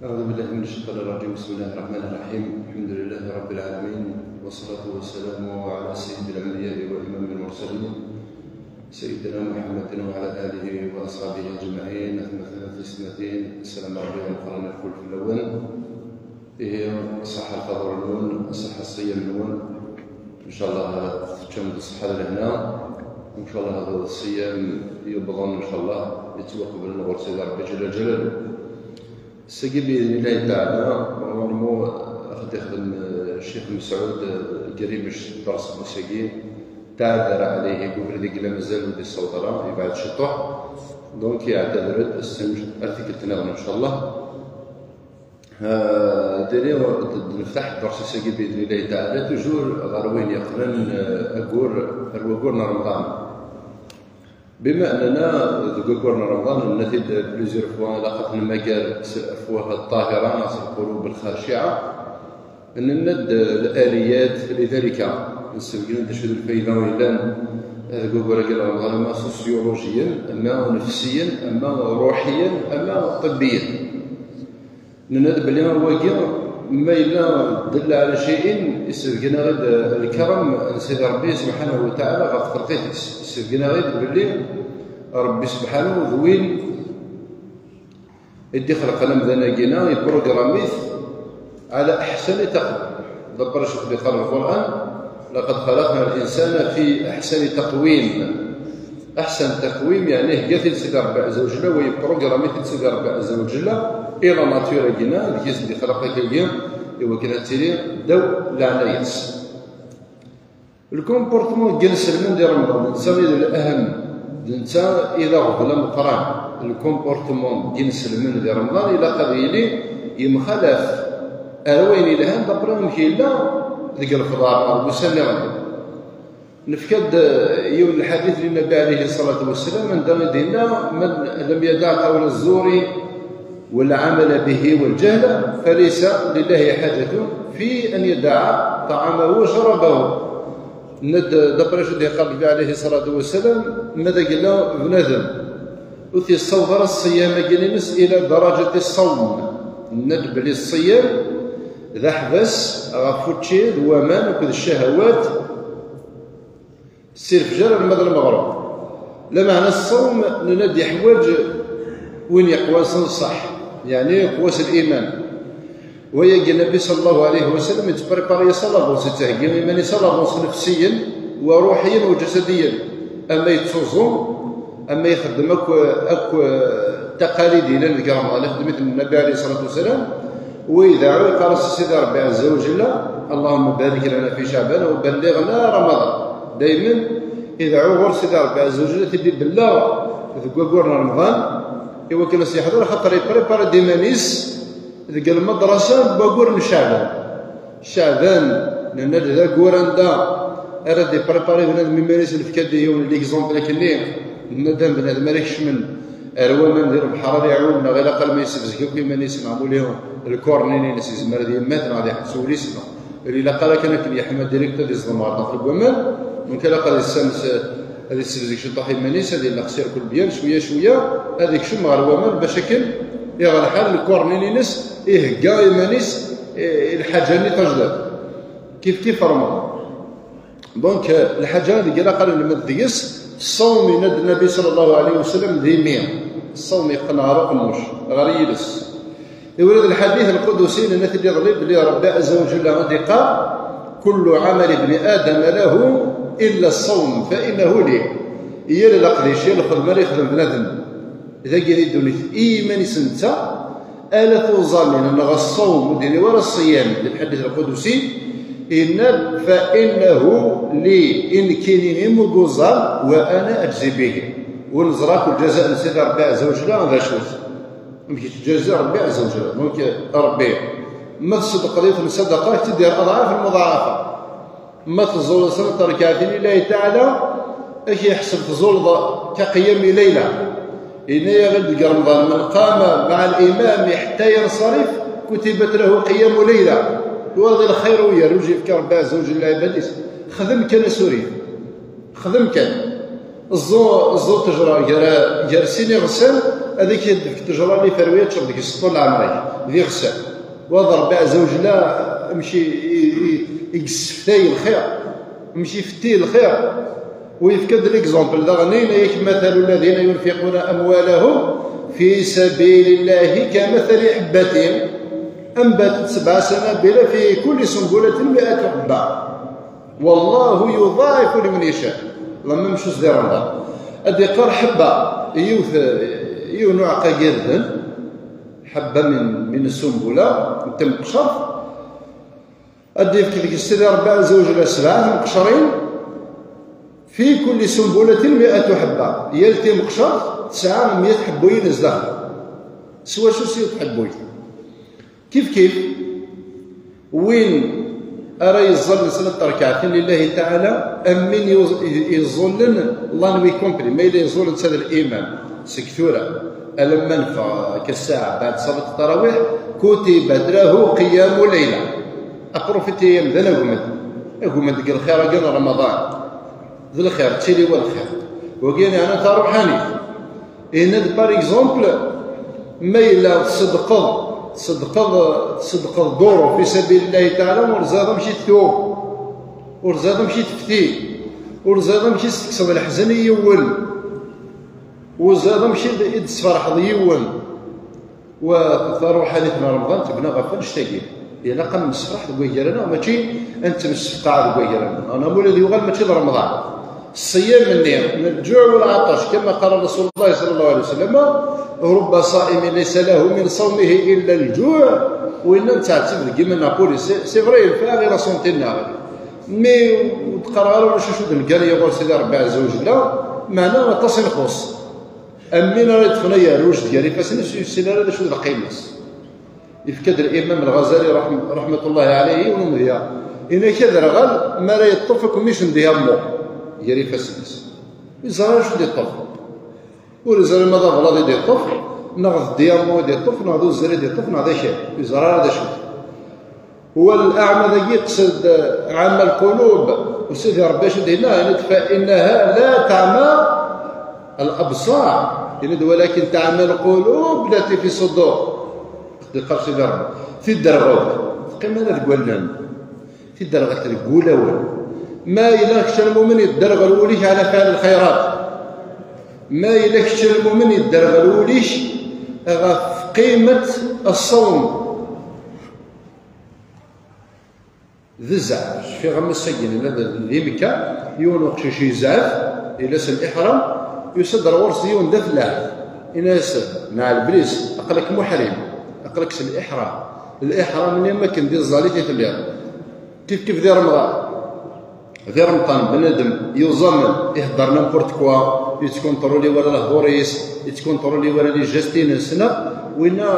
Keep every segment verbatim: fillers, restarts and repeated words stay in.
أعوذ بالله من الشيطان الرجيم. بسم الله الرحمن الرحيم. الحمد لله رب العالمين، والصلاة والسلام على سيد الأنبياء وإمام المرسلين، سيدنا محمد وعلى آله وأصحابه أجمعين. أثمثنا في سنتين. السلام عليكم ورحمة الله وبركاته. Ihi, ṣaḥḥa lfaḍur-nwen, ṣaḥḥa ṣṣiyam-nwen. Ncallah teččam d ṣṣeḥḥa d lehna. Ncallah ad ṣṣiyam yebḍan, ncallah yettwaqeblen ɣur Sidi Ṛebbi Ǧella Ǧelaluh. Sagi, bi idnillahi taɛala, normalement, ad d-ixdem, eh, Ccix Mesɛud, eh, Grimec, dders n wass-agi. Taɛdara ɛlayhi, deg ubrid i yella mazal ur d-yessaweḍ ara, yebɛed ciṭuḥ. Donc, yeɛtader-d, ar tikkelt nniḍen, ncallah. Ah, diri, d-, d-neftaḥ dders-is-agi, bi idnillahi taɛala, toujours ɣer wayen yeqqnen, eh, aggur, ar waggur n Remḍan. Bima annana deg waggur n Remḍan, nenna-t-id plusieurs fois, ilaq ad t-nemmager s afwah ṭṭahira neɣ s lqulub lxaciɛa. Nenna-d, eh, l-aliyat lidalika, nessebgen-d acu d lfayda yellan deg waggur-agi n Remḍan, ama susyulujiyen, ama nefsiyen, ama ruḥiyen, ama ṭibbiyen. Nenna-d belli wagi, ma yella dalla ɛla cay'in, issebgen-aɣ-id lkerm n Sidi Ṛebbi subḥanahu wa taɛala ɣef txelqit-is. Issebgen-aɣ-id belli Ṛebbi subḥanahu d win i d-ixelqen amdan-agi-nni, yeprugram-it ɛla aḥsani taqwim. D'après acu i d-yeqqar Lqur'an, لقد خلقنا الإنسان في أحسن تقويم. Aḥsan taqwim, yeɛni ihegga-t-id Sidi Ṛebbi Ɛezza wa Ǧella, wa yeprugram-it-id Sidi Ṛebbi Ɛezza wa Ǧella, i la nature-agi-nni, deg-s d-ixleq akka-agi, i wakken ad tili ddaw leɛnaya-s. Le comportement n yinselmen di Remḍan, d netta i d l'ahem, d netta i d aɣbel ameqqran. Le comportement n yinselmen di Remḍan ilaq ad yili yemxalaf ar wayen yelhan d'après amek yella deg lefḍar neɣ deg ussan iɣelli. Nefka-d, eh, yiwen n lḥadit n Nnbi ɛalayhi ṣṣalatu wassalam, anda i d-yenna: من لم يدع قول الزور والعمل به والجهل فليس لله حاجة في أن يدع طعامه وشرابه. Nna-d, d'après acu d-yeqqar Nnbi ɛalayhi ṣṣalatu wassalam, ma d agella bnadem ur t-yessaweḍ ara ṣṣiyam-agi-ines ila daraǧat ṣṣawm. Nna-d belli ṣṣiyam d aḥbas ɣef wučči d waman akked ccahawat, si lefjer alma d lmeɣreb. Lameɛna ṣṣawm, nenna-d, yeḥwaǧ win yeqwan s ṣṣeḥ, yeɛni yeqwa s liman. Wayagi, Nnbi ṣalla Llahu ɛalayhi wa sallam yettpripari-as à l'avance, yettheggi iman-is à l'avance, nefsiyen wa ruḥiyen wa ǧasadiyen. Ama yettuẓum, ama ixeddem akk, akk taqalid yellan deg Remḍan, ixeddem-iten Nnbi ɛalayhi ṣṣalatu wassalam, wa ideɛɛu, yeqqar-as i Sidi Ṛebbi Ɛezza wa Ǧella: اللهم بارك لنا في شعبان وبلغنا رمضان. Daymen ideɛɛu ɣur Sidi Ṛebbi Ɛezza wa Ǧella, tili belleɣ deg waggur n Remḍan, i wakken ad s-yeḥḍer, axaṭer yepripari-d iman-is deg lmadrasa n waggur n Ceɛban. Ceɛban, nenna-d, d aggur anda ara d-ipripari bnadem iman-is. Nefka-d yiwen n l'exemple akkenni, nenna-d, am bnadem ara ikecmen ar waman di lebḥer ad iɛum, neɣ ilaq alma yessebzeg akk iman-is, neɣ muli lkurnin-ines, yezmer ad yemmet neɣ ad iḥbes wul-is, neɣ ur ilaq ara kan akken yeḥma direct ad iẓdem ɣer daxel n waman. Donc ilaq ad yessames, ad yessebzeg ciṭuḥ iman-is, ad ileqsir kul byan, cwiya cwiya, ad ikcem ɣer waman, bac akken iɣ lḥal lkurnin-ines ihegga iman-is i, i lḥaǧa-nni tajdiṭ. Kif kif Remḍan. Donc, lḥaǧa deg ilaq ad nelmed deg-s, ṣṣawm, yenna-d Nnbi ṣalla Llahu ɛalayhi wa sallam, d imi. Ṣṣawm yeqqen ɣer uqemmuc, ɣer yiles. Iwala-d lḥadit lqudusi, nenna-t-id iḍelli, belli Ṛebbi Ɛezza wa Ǧella ad iqqar: كل عمل ابن آدم له إلا الصوم فإنه لي. Yal leqdic, yal lxedma ara yexdem bnadem dagi di ddunit i yiman-is netta, ala tuẓalin neɣ ṣṣawm, ur d-yelli wara ṣṣiyam, di lḥadit lqudusi, yenna-d: فإنه لي, i nekkini i mu yuẓal, وأنا أجزي به. Ur neẓra akk lǧaza n Sidi Ṛebbi Ɛezza wa Ǧella d acu-t. Amek yettǧaza Ṛebbi Ɛezza wa Ǧella? Donc, Ṛebbi, ma tṣeddqeḍ yiwet n ṣṣadaqa, ad k-tt-id-yerr aḍɛaf lmuḍaɛafa. Ma teẓẓuleḍ snat rrekɛatin lillahi taɛala, ad k-yeḥseb tẓuleḍ ka qiyami layla. Yenna-yaɣ-d deg Remḍan: من قام مع الإمام حتى ينصرف كتبت له قيام ليلة. Wa d lxir i yerra, i yefka Ṛebbi Ɛezza wa Ǧella i lɛibad-is. Xdem kan asurif. Xdem kan. Ẓẓu, ẓẓu ṭṭejra gar, gar sin iɣsan, ad ak-d-tefk ṭṭejra-nni terwiḍ ad teččeḍ deg-s ṭṭul n leɛmer-ik. d iɣsan. Wa d Ṛebbi ɛezza wa jalla, amek i, i, i, i yesseftayen lxir, amek ifetti lxir. U yefka-d l'exemple daɣen, yenna-yak: مثل الذين ينفقون أموالهم في سبيل الله كمثل حبة أنبتت سبع سنابل في كل سنبلة مائة حبة والله يضاعف لمن يشاء. Lama mcus di Remḍan, ad d-iqqar ḥebba, yiwet, yiwen uɛeqqa n yirden, ḥebba min, min sumbula, n timqecert, ad d-yefk deg-s Sidi Ṛebbi ɛezza wa jalla sebɛa timqecrin, في كل سنبلة مائة حبة, yal timqecert tesɛa meyya tḥebbuyin zdaxel. S wacu? S yiwet tḥebbuyt. Kif kif, win ara yeẓẓallen snat terkaɛtin lillahi taɛala, am win yeẓ-, yeẓẓullen la nuit complète, ma yella yeẓẓul netta d liman, seg tura alamma neffeɣ akka ssaɛa, beɛd ṣalat ttarawiḥ, كتبت له قيام ليلة. Aprofiti-yam d anagmel, agmel deg lxir-agi n Remḍan, d lxir, d tiliwa n lxir. Wagi yeɛni taṛuḥanit. Yenna-d, par exemple, ma yella tṣeddqeḍ, tṣeddqeḍ, tṣeddqeḍ duru fi sabilillahi taɛala, ur ẓriɣ amek i t-tuɣ, ur ẓriɣ amek i tefti, ur ẓriɣ amek i s-tekkseḍ leḥzen i yiwen, ur ẓriɣ amek i d-, i d-tesferḥeḍ yiwen. Wa taṛuḥanit n Remḍan tebna ɣef annect-agi. Ilaq ad nemsefraḥ deg wagar-nneɣ, mačči ad nettemsefqaɛ deg wagar-nneɣ. Neɣ ma ula d yuɣal mačči d Remḍan. Ṣṣiyam-nni n lǧuɛ u lɛeṭṭac, kama qala Rasulullah sallallahu alayhi wa sallam: رب صائم ليس له من صومه إلا الجوع. Winna nettɛettib deg yiman-nneɣ, c'est, c'est vrai, yenfeɛ i la santé-nneɣ. Mi ur d-qqareɣ ara ulac acu d-neggan ɣur Sidi Ṛebbi ɛezza wa jalla, meɛna aṭas i nxuṣṣ. Am win ara yeṭṭfen agerruj gar ifassen-is, ur yessin ara d acu d lqima-s. Yefka-d Limam Lɣazali raḥm-, raḥmatullahi ɛalayhi yiwen umedya. Yenna-k aderɣal mi ara yeṭṭef akk micen d yammu gar ifassen-is. Ur yeẓri ara acu d-yeṭṭef. Ur yeẓri ma d ablaḍ i d-yeṭṭef, neɣ d dyamu i d-yeṭṭef, neɣ d uzzal i d-yeṭṭef, neɣ d akal. Ur yeẓri ara d acu-t. Wa leɛma dagi yeqsed ɛama lqulub. U Sidi Ṛebbi acu d-yenna? Yenna-d: فإنها لا تعمى الأبصار. Yenna-d: ولكن تعمى القلوب التي في الصدور. Yeqqar Sidi Ṛebbi. Tidderɣelt teqqim ala deg wallen. Tidderɣelt deg wulawen. Ma yella kečč a lmumen yedderɣel wul-ik ɛla fiɛl lxayrat. Ma yella kečč a lmumen yedderɣel wul-ik ɣef qimet ṣṣawm. D zzɛaf. Cfiɣ am ass-agi nella d, di Mekka, yiwen uqcic yezɛef, yella s liḥram, yusa-d ar ɣur-s yiwen d afellaḥ. Yenna-yas: "Nɛel blis, aql-ak muḥrim, aql-ak s liḥram." Liḥram-nni am akken di tẓallit i telliḍ. Kif kif di Remḍan. Di Remḍan, bnadem yuẓam, ihedder n'importe quoi, yettkuntruli wala lehdur-is, yettkuntruli wala les gestes-ines, neɣ winna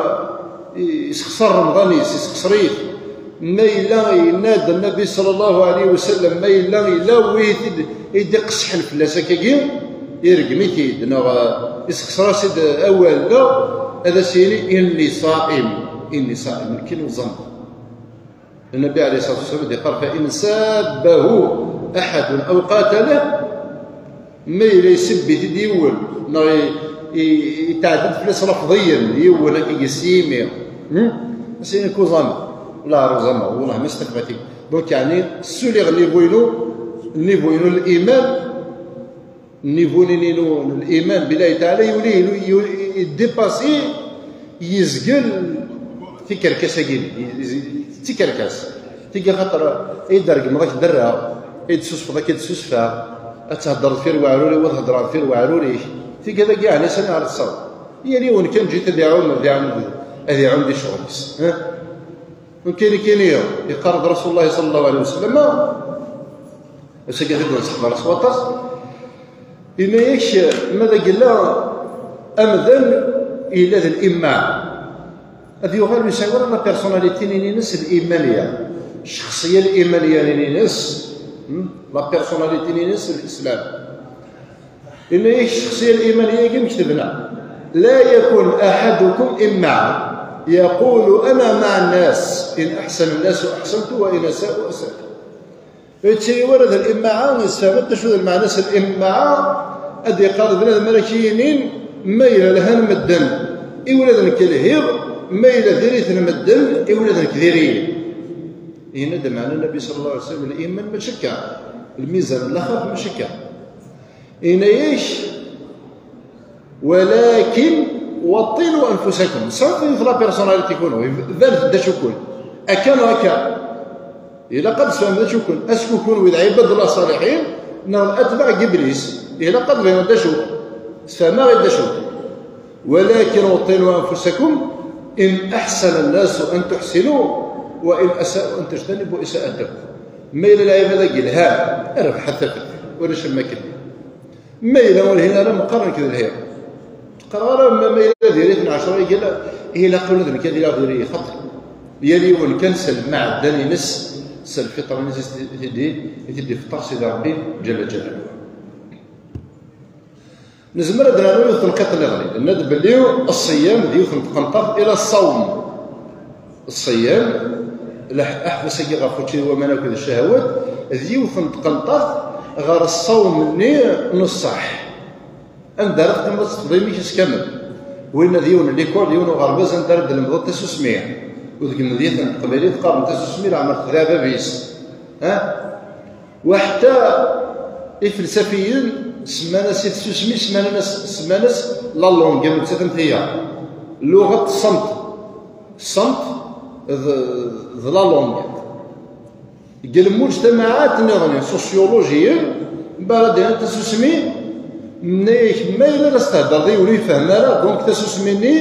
yessexṣer Remḍan-is, yessexṣer-it. Ma yella yenna-d Nnabi sallallahu alayhi wa sallam, ma yella yella wi t-id-, i d-iqesḥen fell-as akkagi, iregm-it-id, neɣ, eh, yessexṣer-as-id awal, neɣ ad as-yini: "Inni ṣaim, inni ṣaim, nekkin uẓameɣ." Nnabi alayhi ṣṣalatu wa ssalam ad iqqar: "Fa in sabbahu aḥadun aw qatalah", ma yella yessebbi-t-id yiwen, neɣ i, i, yetɛedda-d fell-as lafḍiyen, yiwen akka yes yimi, hmm? As-yini: "Nekk uẓameɣ, la uẓameɣ, wellah ma stafɣit-ik." Donc, yeɛni, ssuliɣ niveau-inu, niveau-inu n liman, niveau-inu n liman billahi taɛala, yuli, yuli, yuli, yedipasi, yezgel tikerkas-agi, d tikerkas. Tigi axaṭer i d-regmeḍ ad k-derreɣ, i d-susfeḍ ad k-id-susfeɣ, ad theddreḍ deffir weɛrur-iw, ad heddreɣ deffir weɛrur-ik. Tigi dagi, ɛni sani ara tsaweḍ? Yal yiwen kan ǧǧet ad iɛum, ad iɛum, ad iɛum di ccɣel-is. Ha? Nekkini kini, yeqqar-d Rasulullah sallallahu alayhi wa sallam, ass-agi ad d-nseḥḍer s waṭas, yenna-yak, ma d agella amdan yella d l'imma, ad yuɣal ur yesɛi ara la personnalité-nni-ines l'imaniya, ccexṣiya l'imaniya-nni-ines, hmm? La personnalité-nni-ines l'islam. Yenna-yak ccexṣiya l'imaniya-agi amek tebna: "لا يكن أحدكم إمعا يقول أنا مع الناس، إن أحسن الناس أحسنت وإن أساءوا أسأت." Ur yettili wara d l'immaɛa, yessefhem d acu d lmeɛna-s l'immaɛa, ad d-yeqqar d bnadem ara k-yinin, ma yella lhan medden i ula d nekk lhiɣ, Ma yella diri-ten medden, i ula d nekk diri-yi. Yenna-d meɛna Nnbi ṣalla Llahu ɛalayhi wa sallam, liman mačči akka, lmizan n laxert mačči akka. Yenna-yak, walakin waṭṭinu anfusakum. Sɛut la personnalité kunwi, d acu-ken. Akka neɣ akka. Ilaq ad tfehmem d acu-ken. Est-ce que kunwi d ɛibad Llah ṣaliḥin neɣ d atbaɛ n Iblis? Ilaq ad tfehmem d acu-ken. Sfehmeɣ-d d acu-ken. Walakin waṭṭinu anfusakum, in aḥsana nnasu an tuḥsinu, wa in asa'u an tajtanibu isaatakum. Ma yella lɛibad-agi lhan, rebḥet tafat, ulac am wakken. Ma yella ur lhin ara, meqqar nekk d lhiɣ. Qqareɣ ara ma, ma yella diri-ten ɛecra, yella, ilaq ula d nekk ad iliɣ diri-yi xaṭi. Yal yiwen kan s lmeɛdan-ines, s lfitra-ines i t-id-, i t-id-ifeṭṭer Sidi Ṛebbi ǧalla ǧalaluhu. Nezmer ad nernu yiwet n tenqiḍt nniḍen. Nenna-d belli ṣṣyam d yiwet n tqenṭert ila ṣṣawm. Ṣṣyam, leḥ-, aḥbas-agi ɣef učči d waman akked ccahwat, d yiwet n tqenṭert ɣer ṣṣawm-nni n ṣṣeḥ. Anda ara teqqimeḍ ad teṭṭfeḍ imi-k ass kamel. Winna d yiwen n likul, d yiwen n uɣerbaz anda ara d-lemdeḍ tasusmi. U deg medyaten n teqbaylit qqaren tasusmi leɛmer texdeɛ bab-is. Ha? Wa ḥetta ifelsafiyen semman-as i tsusmi, semman-as, semman-as la langue, am nettat am tiya. Lluɣa d ṣṣemt. Ṣṣemt d, d la langue. Deg lmujtamaɛat nniḍen, susyulujiyen, mbaɛd ad d-inin tasusmi, nna-yak ma yella la s-thedreḍ i ur yefhem ara, donc tasusmi-nni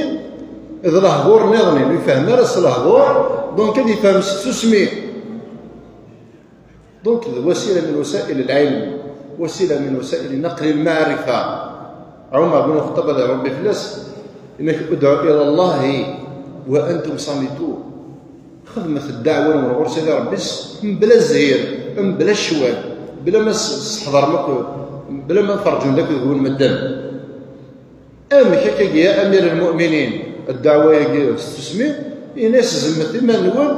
d lehdur nniḍen, ur yefhem ara s lehdur, donc ad yefhem s tsusmi. Donc, d wasila min wasa'il al-ilm, wasila min wasa'il naqli al-ma'rifa. Ɛumar bin Lxeṭṭab, ad Ṛebbi fell-as, yenna-k, udɛu ila Llahi wa antum samitun. Xedmet ddeɛwa-nwen ɣur Sidi Ṛebbi s, mebla zzhir, mebla ccwal, bla ma s-, s-, tḥeḍrem akk, bla ma ferǧen d akk deg-wen medden. Amek akkagi, ya Amir lmuminin, ddeɛwa-agi s tsusmi? Ini-as, zemmet iman-nwen,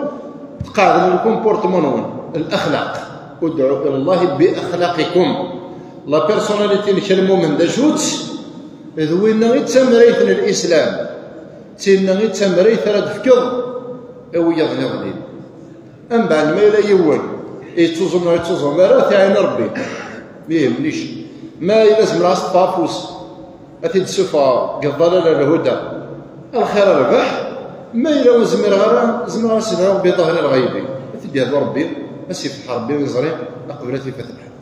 tqeɛdem lkumportman-nwen, laxlaq. Udɛu ila Llahi bi axlaqikum. La personnalité-nnek a lmumen d acu-tt? D winna i d tamrayt n Lislam. D tinna i d tamrayt ara d-tefkeḍ i wiyaḍ nniḍen. Ambeɛd ma yella yiwen yettuẓum neɣ yettuẓum ara, tiɛin Rebbi. Ih, mlic. Ma yella zemreɣ ad s-ṭṭfeɣ afus, ad t-id-ssufɣeɣ deg ḍḍalal ar lhuda, lxir rrbeḥ. Ma yella ur zmireɣ ara, zemreɣ ad s-dɛuɣ bi ḍahri lɣaybi. Ad t-id-yehdu Rebbi, ad s-yefteḥ Rebbi iẓri, aqbel ad t-ifat lḥal.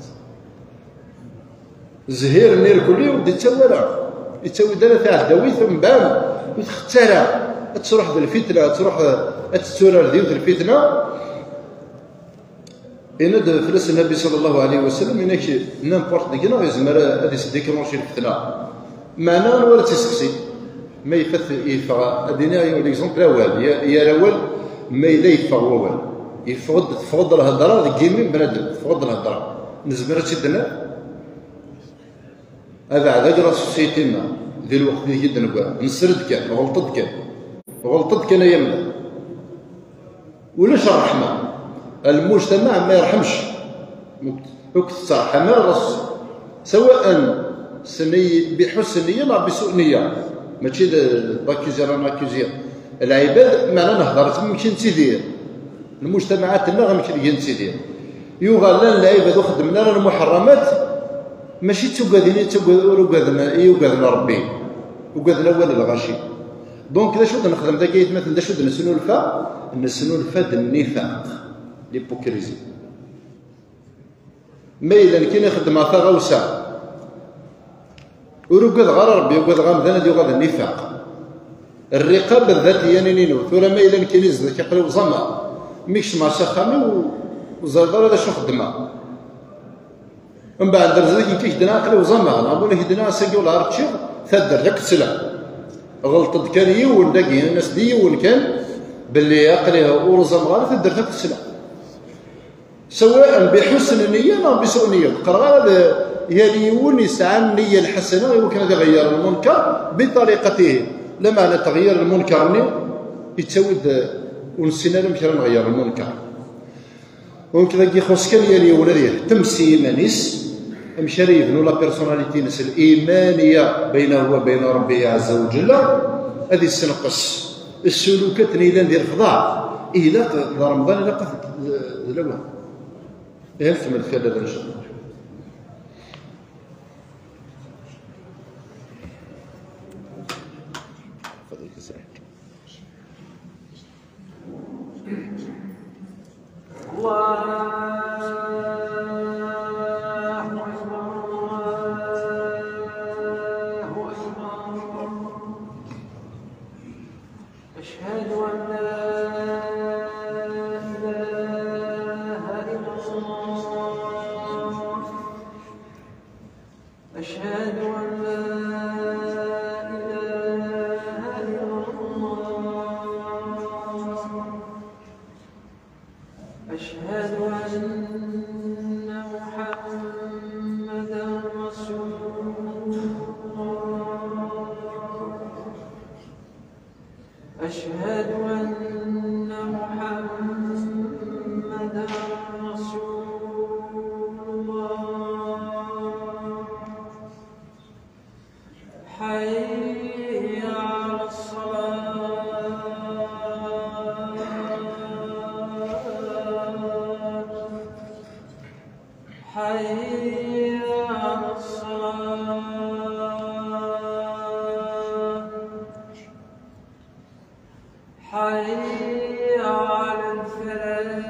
Zzhir-nni irkelli ur d-ittawi ara, ittawi-d ara taɛdawit, mbeɛd ur txett ara ad truḥ d lfitna, ad truḥ ad tetturar d yiwet lfitna. Yenna-d fell-as Nnbi ṣalla Llahu ɛalayhi wa sallam, yenna-k, n'importe deg-neɣ yezmer ad isdéclencher lfetna. Meɛna anwa ara tt-iseqsi? Ma yeffeɣ, yeffeɣ, ad d-iniɣ yiwen l'exemple, awal, ya-, yar awal, ma yella yeffeɣ wawal. Yeffeɣ-d, teffeɣ-d lhedra deg yimi n bnadem, teffeɣ-d lhedra. Nezmer ad tt-id-naf? Abeɛda deg la société-nneɣ, di lweqt deg i d-neggra, nesred kan, ɣelṭeḍ kan. Ɣelṭeḍ kan, ay amdan. Ulac ṛṛeḥma. Lmujtamaɛ ma yerḥemc. Ur k-, ur k-tetterḥam ara ɣas. Sawa'an s nniy-, biḥusn nniya neɣ bisu'niya. Mačči d, d akkuzi ara nakkuzi. Lɛibad, meɛna nehder amek i nettidir. Lmujtamaɛat-nneɣ amek i nettidir. Yuɣal llan lɛibad ur xeddmen ara lmuḥerramat, mačči d tugadin i ttagad-, ur ugaden, i ugaden Ṛebbi. Ugaden awal n lɣaci. Donc, d acu d-nexdem dagi, aytmaten, d acu d-nesnulfa? Nesnulfa-d nnifaq, l'hypocrisie. Ma yella nekkini xeddmeɣ taɣawsa, ur ugadeɣ ara Ṛebbi, ugadeɣ amdan ad yuɣal d nnifaq. Rriqab d datiyanin-inu, tura ma yella nekkini zdat-k aql-i uẓameɣ, mi kecmeɣ s axxam-iw, ur ẓriɣ ara d acu xeddmeɣ. Mbeɛd rziɣ nekk i k-d-nniɣ aql-i uẓameɣ, neɣ wala k-d-nniɣ ass-agi wellah ar ččiɣ, taddart akk tesla. Ɣelṭeḍ kan yiwen dagi, ini-as-d i yiwen kan, belli aql-i ur uẓameɣ ara, taddart akk tesla. Sawa'an biḥusn nniya neɣ bisu'niya. Qqareɣ ara d yal yiwen yesɛa nniya lḥasana i wakken ad iɣeyyer lmunker bitariqatihi. Lameɛna tɣeyyer lmunker-nni yettawi-d ur nessin ara amek ara nɣeyyer lmunker. Donc dagi ixuṣ kan yal yiwen ad yeḥtem s yiman-is amek ara yebnu la personnalité-ines, l-imaniya baynahu wa bayna Rebbi ɛazza wa jalla, ad yessenqes. Ssulukat-nni yellan di lefḍaɛ, ilaq d Remḍan, ilaq ad d lawan. Ihi nekmel kra da, ncallah. الله أكبر، الله أكبر. أشهد أن لا إله إلا الله. أشهد أن لا إله إلا الله. أشهد أن محمدا رسول الله. أشهد أن محمدا رسول الله. حي على الصلاة. حي على الصلاة. حي على الفلاح.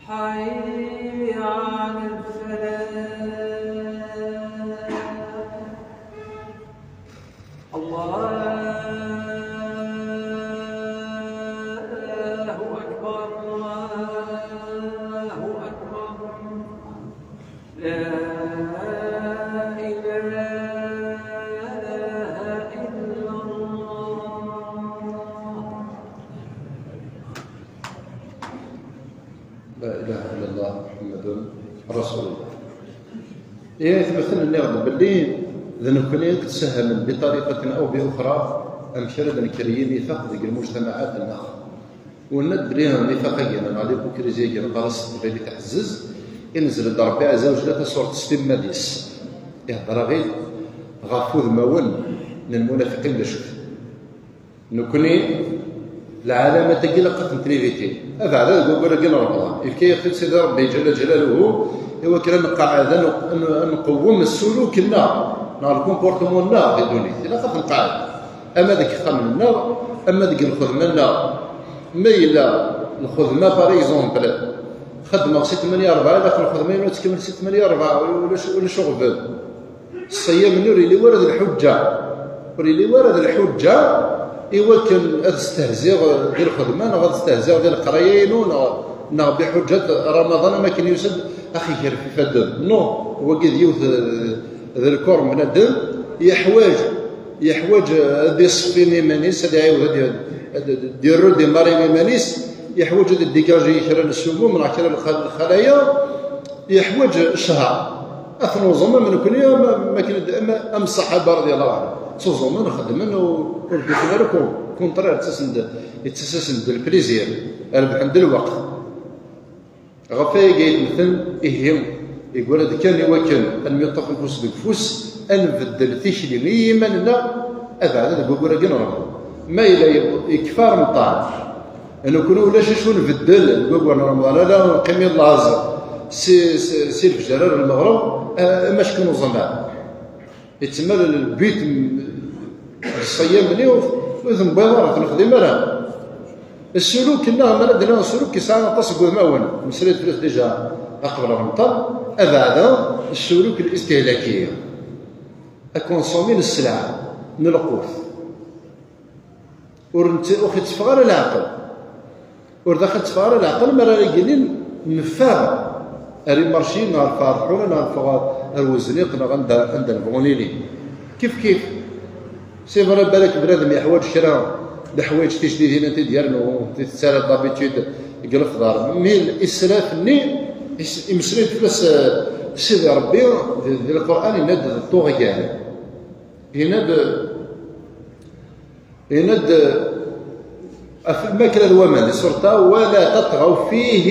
حي على الفلاح. الله أكبر، الله أكبر. لا إله إلا الله. La ilaha illallah Muḥammadun Rasulullah. Ihi, aytmaten, nniɣ-d belli d nekkni i yettsahhamen bi ṭariqatin aw bi uxra amek ara d-nekker i nifaq deg lmujtamaɛat-nneɣ. Wenna-d belli nifaq-agi neɣ lipukrizi-agi neqqar-as s teqbaylit aḥezzez, inzel-d Ṛebbi ɛezza wa jalla tasuṛt s timmad-is. Ihder-aɣ-id ɣef wudmawen n lmunafiqin d acu-t. Nekkni, lɛalamat-agi ilaq ad tent-niviti. Abeɛda deg waggur-agi n Remḍan, yefka-yaɣ-t-id Sidi Ṛebbi Ǧalla Ǧalaluhu, i wakken ad nqeɛɛed, ad n-, ad n-, ad nqewwem ssuluk-nneɣ neɣ lkumportman-nneɣ di ddunit. Ilaq ad t-nqeɛɛed, ama deg yexxamen-nneɣ, ama deg lxedma-nneɣ. Ma yella lxedma, par exemple, xeddmeɣ si tmanya rebɛa, ilaq lxedma-inu ad tkemmel si tmanya rebɛa, ulac, ulac uɣbel. Ṣṣiyam-nni ur yelli wara d lḥuǧǧa. Ur yelli wara d lḥuǧǧa i wakken ad stehziɣ di lxedma, neɣ ad stehziɣ di leqraya-inu, neɣ, neɣ biḥuǧǧat Ramaḍan, am akken yusa-d, ax, iger f ifadden. Non, wagi d yiwet, d lkur n bnadem, yeḥwaǧ, yeḥwaǧ ad iṣeffi iman-is, ad iɛiwed ad i-, ad, ad d-irru démarrer iman-is, yeḥwaǧ ad iddigaji kra n ssumum neɣ kra n lxa-, lxalaya, yeḥwaǧ ccher. Ad t-nuẓem am nekni, am, am, am, am ṣṣaḥaba radiyallahu anhum. Ttuẓumen, xeddmen, u-, ur d-ufin ara ku-, contraire, ttasen-d, yettasen-d lplézir, rebḥen-d lweqt. Ɣef wayagi ay d-mmten, ihi, yeggra-d kan i wakken ad nemyeṭṭaf ufus deg ufus, ad nbeddel tikli i yiman-nneɣ, abeɛda deg waggur-agi n Remḍan. Ma yella yekfa Remḍan, nekkni ulac acu nbeddel deg waggur n Remḍan, ala neqqim i llaẓ si, si, si lefjer ar lmeɣreb, eh, amack n uẓaman. Yettmal lbit n ṣṣiyam-nni ur, ur t-newwiḍ ara, ur t-nexdim ara. Ssuluk-nneɣ, mi ara d-nniɣ ssuluk, yesɛa aṭas n wudmawen. Nesla-d fell-as déjà aqbel Remḍan, abeɛda, ssuluk listihlaki. Akunsumi n sselɛa, n lqut. Ur nett-, ur ɣ-itteffeɣ ara leɛqel. Ur d aɣ-itteffeɣ ara leɛqel mi ara yilin neffeɣ ar imarciyen, neɣ neffeɣ ar tḥuna, neɣ neffeɣ ar wezniq, neɣ anda, anda nebɣu nili. Kif kif. C'est vrai, balak bnadem yeḥwaǧ kra n leḥwayeǧ tijdidin ad t-id-yernu, i tettara d'habitude deg lefḍar. Mi israf-nni, is-, imeslay-d fell-as, eh, Sidi Ṛebbi di, di Lqur'an, yenna-d d ṭṭuɣyan. Yenna-d, yenna-d, ɣef lmakla d waman, di suṛt-a, ولا تطغوا فيه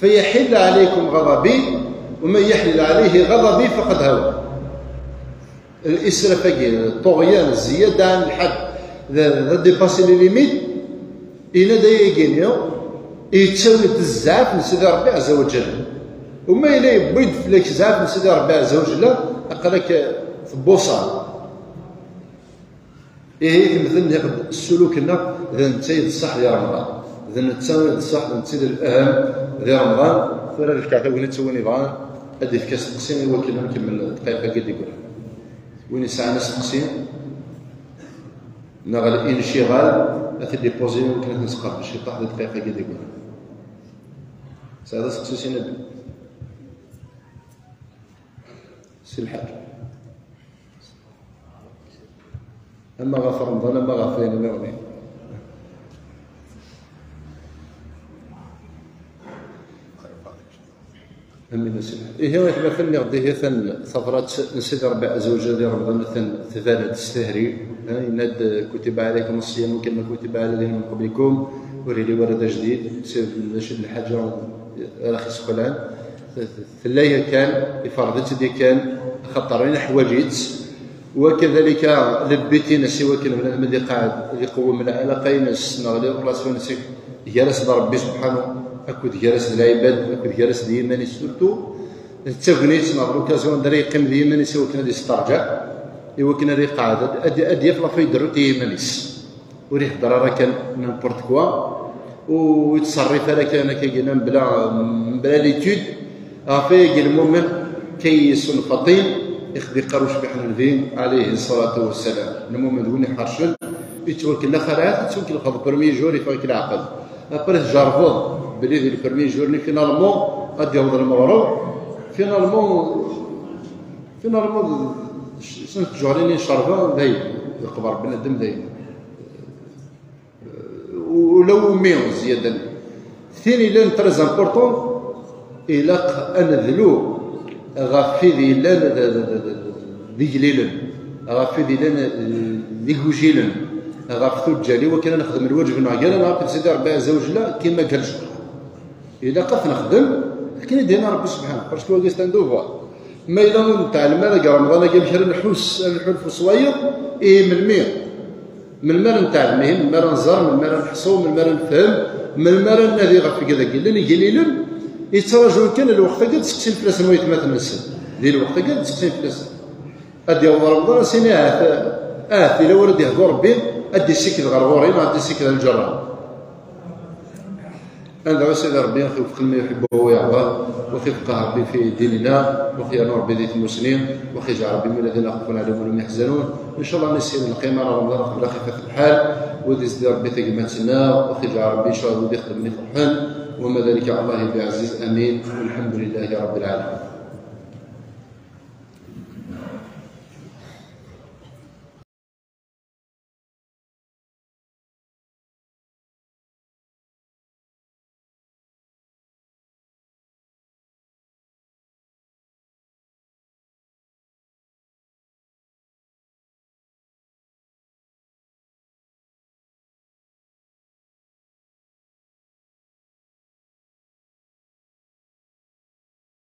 فيحل عليكم غضبي ومن يحلل عليه غضبي فقد هوى. Israf-agi, ṭuɣyan, zzyada ɛan lḥedd, d, d dépasser les limites, yenna-d ayagi-nni, yettawi-d zzɛaf n Sidi Ṛebbi ɛezza wa jell. U ma yella yewwi-d fell-ak zzɛaf n Sidi Ṛebbi ɛezza wa jell, aql-ak tebbuṣaḍ. Ihi, temden-, ssuluk-nneɣ d netta i d ṣṣeḥ di Remḍan. D netta i d ṣṣeḥ, d netta i d lhem di Remḍan. Tura ad fkeɣ tagnit i win yebɣan ad d-ifk asteqsi i wakken ad nkemmel ddqayeq-agi d-yeggran. Win yesɛan asteqsi neɣ l'inciɣal, ad t-id-ipuzi i wakken ad t-nesqerdec ciṭuḥ di ddqayeq-agi d-yeggran. Tesɛiḍ asteqsi, si Nabil? Si Lḥaǧ. Ama ɣef Remḍan, ama ɣef wayen nniḍen. Amin, a Sidi. Ihi, a gma, nniɣ-d ihi atan tabrat n Sidi Ṛebbi ɛezza wa jell di Remḍan, atan tban-d s tehri. Ha, yenna-d: "كتب عليكم الصيام كما كتب على الذين من قبلكم." Ur yelli wara d ajdid, sirf d acu d lḥaǧa ara x-isxelɛen. Tella yakan, iferḍ-itt-id yakan, axaṭer neḥwaǧ-itt. Wakadalika, lebbit-ines i wakken bnadem ad iqeɛɛed, ad iqewwem lɛalaqa-ines neɣ les relations-ines gar-as d Ṛebbi subḥanu, akked gar-as d lɛibad, akked gar-as d yiman-is surtout. D tagnit neɣ l'occasion anda ara yeqqim d yiman-is i wakken ad yestarǧa, i wakken ara iqeɛɛed, ad, ad, ad yaf la feuille de route i yiman-is. Ur ihedder ara kan n'importe quoi, ur yettṣerrif ara kan akka-agi mebla, mebla l'étude. Ɣef wayagi lmumen, kayyisun faṭin, i ɣ-d-yeqqar ucbiḥ n Nnbi, alayhi ṣṣalatu wassalam. Lmumen d win iḥercen, yettwakellex ar ahat, yettwakellex le premier jour, yeffeɣ-ik leɛqel. Après tjerrbeḍ belli di le premier jour-nni, finalement, ad d-yaweḍ lmeɣreb, finalement, finalement, s-, sent tjuhrin i cerba, dayen, yeqber bnadem, dayen. Ula umi zyaden. Tin yellan très important, ilaq ad nedlu ɣef wid yellan d, d, d, d, d igellilen, ɣef wid yellan d igujilen, ɣef tuǧǧal, i wakken ad nexdem lwaǧeb-nneɣ gar-aneɣ akked Sidi Ṛebbi ɛezza wa jell, kima gar ccɣel. Ilaq ad t-nexdem akken i d-yenna Ṛebbi subḥanahu, parce que wagi c'est un devoir. Ma yella ur nettɛellem ara deg Remḍan-agi amek ara nḥuss, ad nḥulfu s wayeḍ, ihi melmi? Melmi ara nettɛellem ihi? Melmi ara nẓer? Melmi ara neḥṣu? Melmi ara nefhem? Melmi ara nnadi ɣef wigad-agi? Llan igellilen yettraǧun kan lweqt-agi ad seqsin fell-asen waytmaten-nsen. Di lweqt-agi ad seqsin fell-asen. Ad d-yaweḍ Remḍan, ad s-ini: "Ahat, ahat yella wara d-yehdu Ṛebbi, ad d-issikked ɣer ɣur-i, neɣ ad d-issikked ɣer lǧerra." Anda a Sidi Ṛebbi, ad ɣ-iwefeq lima yuḥibbuhu wa yarḍa, wa ɣ-ifeqqeh Ṛebbi fi dinina, wa ɣ-yernu Ṛebbi di tmusni, wa ɣ-iǧɛel Ṛebbi min alladhina la khawfun alayhim wa la hum yahzanun. Ncallah, ad nissin lqima n Remḍan qbel ad ɣ-ifat lḥal, wa ad izdi Ṛebbi tagmat-nneɣ, wa ɣ-iǧɛel Ṛebbi ncallah wid ixeddmen ifeṛḥen, wa ma dhalika ɛala Llahi bi ɛziz, amin, walḥamdu lillahi Ṛebbil ɛalamin.